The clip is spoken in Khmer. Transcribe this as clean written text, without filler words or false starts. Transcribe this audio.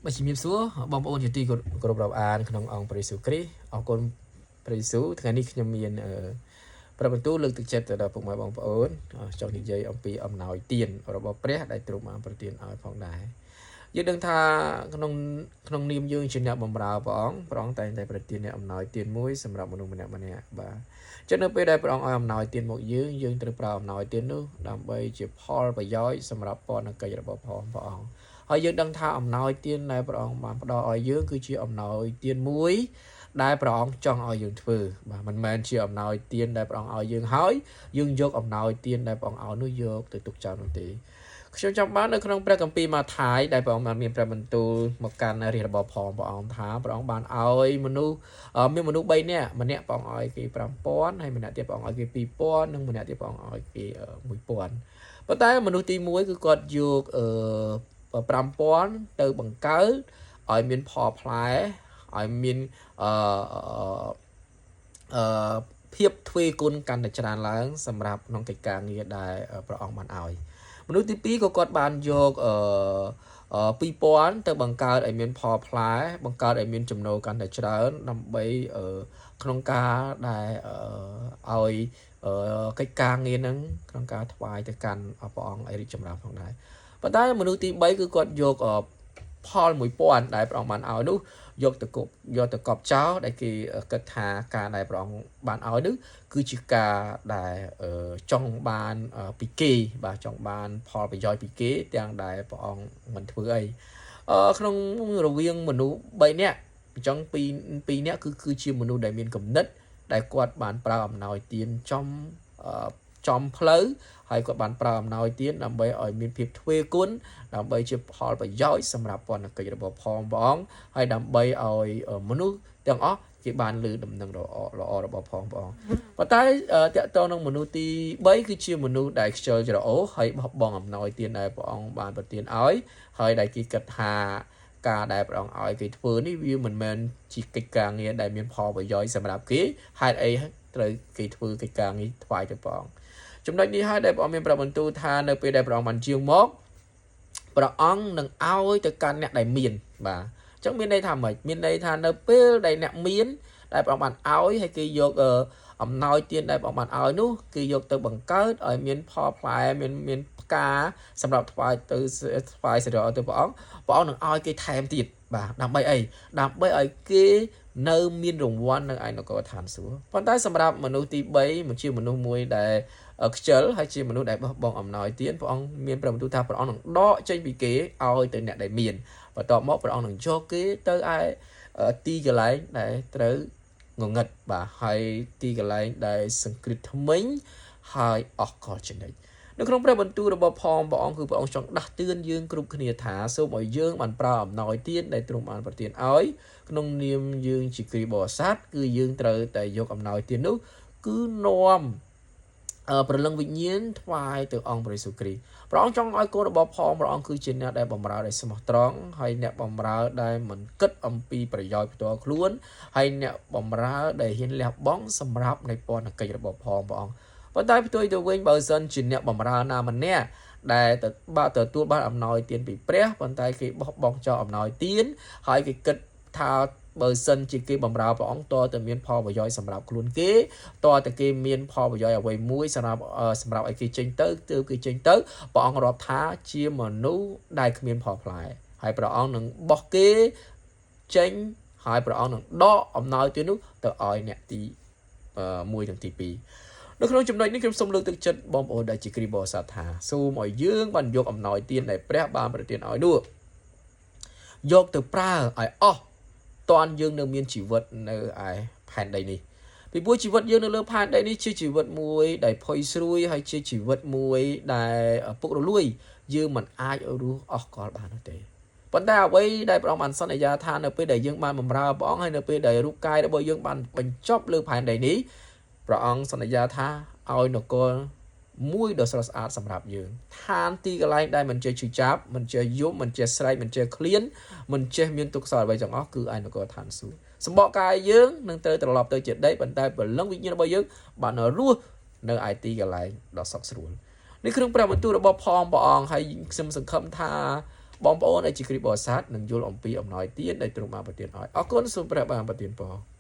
បាទជំរាបសួរបងប្អូនជាទីគោរពរាប់អានក្នុងអង្គព្រះយេស៊ូវគ្រីស្ទអរគុណព្រះយេស៊ូវថ្ងៃនេះខ្ញុំមានអឺព្រះបន្ទូលលើកទឹកចិត្តទៅដល់ពុកម៉ែបងប្អូនចង់និយាយអំពីអំណោយទានរបស់ព្រះដែលទ្រង់បានប្រទានឲ្យផងដែរយើងដឹងថាក្នុងក្នុងនាមយើងជាអ្នកបម្រើព្រះអង្គព្រះអង្គតែងតែប្រទានអ្នកអំណោយទានមួយសម្រាប់មនុស្សម្នាក់ម្នាក់បាទចឹងនៅពេលដែលព្រះអង្គឲ្យអំណោយទានមកយើងយើងត្រូវប្រើអំណោយទាននោះដើម្បីជាផលប្រយោជន៍សម្រាប់ពរកិច្ចរបស់ព្រះអង្គហើយយើងដឹងថាអំណោយទានដែលព្រះអង្គបានផ្ដល់ឲ្យយើងគឺជាអំណោយទានមួយដែលព្រះអង្គចង់ឲ្យយើងធ្វើបាទមិនមែនជាអំណោយទានដែលព្រះអង្គឲ្យយើងហើយយើងយកអំណោយទានដែលព្រះអង្គឲ្យនោះយកទៅទុកចោលនោះទេខ្ញុំចង់បាននៅក្នុងព្រះគម្ពីរម៉ាថាយដែលព្រះអង្គបានមានព្រះបន្ទូលមកកាន់រាជរបស់ផងព្រះអង្គថាព្រះអង្គបានឲ្យមនុស្សមានមនុស្ស3នាក់ម្នាក់ព្រះអង្គឲ្យគេ5000ហើយម្នាក់ទៀតព្រះអង្គឲ្យគេ2000និងម្នាក់ទៀតព្រះអង្គឲ្យគេ1000ប៉ុន្តែមនុស្សទី1គឺគាត់យកអឺ5000ទៅបង្កើតឲ្យមានផលផ្លែឲ្យមានអឺអឺភាពទ្វេគុណកាន់តែច្រើនឡើងសម្រាប់ក្នុងកិច្ចការងារដែលព្រះអង្គបានឲ្យមនុស្សទី2ក៏គាត់បានយកអឺ2000ទៅបង្កើតឲ្យមានផលផ្លែបង្កើតឲ្យមានចំណូលកាន់តែច្រើនដើម្បីក្នុងការដែលឲ្យកិច្ចការងារហ្នឹងក្នុងការថ្វាយទៅកាន់ព្រះអង្គឲ្យរីកចម្រើនផងដែរប៉ុន្តែមនុស្សទី3គឺគាត់យកផល1000ដែលព្រះអង្គបានឲ្យនោះយកទៅគប់យកទៅកប់ចោលដែលគេគិតថាការដែលព្រះអង្គបានឲ្យនោះគឺជាការដែលចង់បានពីគេបាទចង់បានផលប្រយោជន៍ពីគេទាំងដែលព្រះអង្គមិនធ្វើអីក្នុងរវាងមនុស្ស3នាក់អញ្ចឹងពីរនាក់គឺជាមនុស្សដែលមានគំនិតដែលគាត់បានប្រើអំណោយទានចំចំផ្លូវហើយគាត់បានប្រើអំណោយទានដើម្បីឲ្យមានភាពទ្វេគុណដើម្បីជាផលប្រយោជន៍សម្រាប់ពន្ធកិច្ចរបស់ផងព្រះអង្គហើយដើម្បីឲ្យមនុស្សទាំងអស់គេបានលើដំណឹងល្អល្អរបស់ផងព្រះអង្គប៉ុន្តែតកតងនឹងមនុស្សទី3គឺជាមនុស្សដែលខ្ជិលច្រអូសហើយបោះបង់អំណោយទានដែលព្រះអង្គបានប្រទានឲ្យហើយដែលគេគិតថាការដែលព្រះអង្គឲ្យគេធ្វើនេះវាមិនមែនជាកិច្ចការងារដែលមានផលប្រយោជន៍សម្រាប់គេហេតុអីត្រូវគេធ្វើកិច្ចការងារថ្វាយទៅព្រះអង្គចំណុចនេះហើយដែលព្រះអង្គមានព្រះបន្ទូលថានៅពេលដែលព្រះអង្គបានជាងមកព្រះអង្គនឹងឲ្យទៅកាន់អ្នកដែលមានបាទអញ្ចឹងមានន័យថាម៉េចមានន័យថានៅពេលដែលអ្នកមានដែលព្រះអង្គបានឲ្យហើយគេយកអំណោយទានដែលព្រះអង្គបានឲ្យនោះគេយកទៅបង្កើតឲ្យមានផលផ្លែមានមានផ្កាសម្រាប់ថ្វាយទៅថ្វាយសិរីឲ្យទៅព្រះអង្គព្រះអង្គនឹងឲ្យគេថែមទៀតបាទដើម្បីអីដើម្បីឲ្យគេនៅមានរង្វាន់នៅឯនគរឋានសួគ៌ប៉ុន្តែសម្រាប់មនុស្សទី3ជាមនុស្សមួយដែលខ្ជិលហើយជាមនុស្សដែលបោះបង់អំណោយទានព្រះអង្គមានព្រះបន្ទូលថាព្រះអង្គនឹងដកចេញពីគេឲ្យទៅអ្នកដែលមានបន្ទាប់មកព្រះអង្គនឹងយកគេទៅឯទីកន្លែងដែលត្រូវងងឹតបាទហើយទីកន្លែងដែលសង្គ្រាតថ្មិញហើយអស់កលចំណិចនៅក្នុងព្រះបន្ទូលរបស់ផងព្រះអង្គគឺព្រះអង្គចង់ដាស់តឿនយើងគ្រប់គ្នាថាសូមឲ្យយើងបានប្រើអំណោយទានដែលទ្រង់បានប្រទានឲ្យក្នុងនាមយើងជាគ្រីបរិស័ទគឺយើងត្រូវតែយកអំណោយទាននោះគឺនាំព្រលឹងវិញ្ញាណថ្វាយទៅអង្គព្រះយេស៊ូវគ្រីស្ទព្រះអង្គចង់ឲ្យកូនរបស់ផងព្រះអង្គគឺជាអ្នកដែលបម្រើដោយស្មោះត្រង់ហើយអ្នកបម្រើដែលមិនគិតអំពីប្រយោជន៍ផ្ទាល់ខ្លួនហើយអ្នកបម្រើដែលហ៊ានលះបង់សម្រាប់នៃពន្ធកិច្ចរបស់ផងព្រះអង្គប៉ុន្តែផ្ទុយទៅវិញបើសិនជាអ្នកបម្រើណាម្នាក់ដែលទៅបាទទទួលបានអំណោយទានពីព្រះប៉ុន្តែគេបោះបង់ចោលអំណោយទានហើយគេគិតថាបើសិនជាគេបំរើព្រះអង្គតើតែមានផលប្រយោជន៍សម្រាប់ខ្លួនគេតើតែគេមានផលប្រយោជន៍អ្វីមួយសម្រាប់សម្រាប់ឲ្យគេចេញទៅទើបគេចេញទៅព្រះអង្គរាប់ថាជាមនុស្សដែលគ្មានផលផ្លែហើយព្រះអង្គនឹងបោះគេចេញហើយព្រះអង្គនឹងដកអំណោយទាននោះទៅឲ្យអ្នកទី1និងទី2នៅក្នុងចំណុចនេះខ្ញុំសូមលើកទឹកចិត្តបងប្អូនដែលជាគ្រីស្ទបរិស័ទថាសូមឲ្យយើងបានយកអំណោយទានដែលព្រះបានប្រទានឲ្យនោះយកទៅប្រើឲ្យអស់តាន់យើងនៅមានជីវិតនៅឯផែនដីនេះពីព្រោះជីវិតយើងនៅលើផែនដីនេះជាជីវិតមួយដែលផុយស្រួយហើយជាជីវិតមួយដែលពុករលួយយើងមិនអាចរស់អស់កលបាននោះទេប៉ុន្តែអ្វីដែលព្រះអង្គបានសន្យាថានៅពេលដែលយើងបានបម្រើព្រះអង្គហើយនៅពេលដែលរូបកាយរបស់យើងបានបញ្ចប់លើផែនដីនេះព្រះអង្គសន្យាថាឲ្យនគរមួយដ៏ស្រស់ស្អាតសម្រាប់យើងឋានទីកន្លែងដែលមិនចេះឈឺចាប់មិនចេះយំមិនចេះស្រែកមិនចេះឃ្លានមិនចេះមានទុក្ខសោកអ្វីទាំងអស់គឺឯនគរឋានសួគ៌សម្បកកាយយើងនឹងត្រូវត្រឡប់ទៅជាដីប៉ុន្តែព្រលឹងវិញ្ញាណរបស់យើងបានរស់នៅឯទីកន្លែងដ៏សុខស្រួលនេះក្នុងព្រះបន្ទូលរបស់ផងព្រះអង្គហើយខ្ញុំសង្ឃឹមថា បងប្អូនដែលជាគ្រីស្ទបរិស័ទនឹងយល់អំពីអំណោយទានដែលទ្រង់បានប្រទានឲ្យអរគុណសូមព្រះបានប្រទានពរ។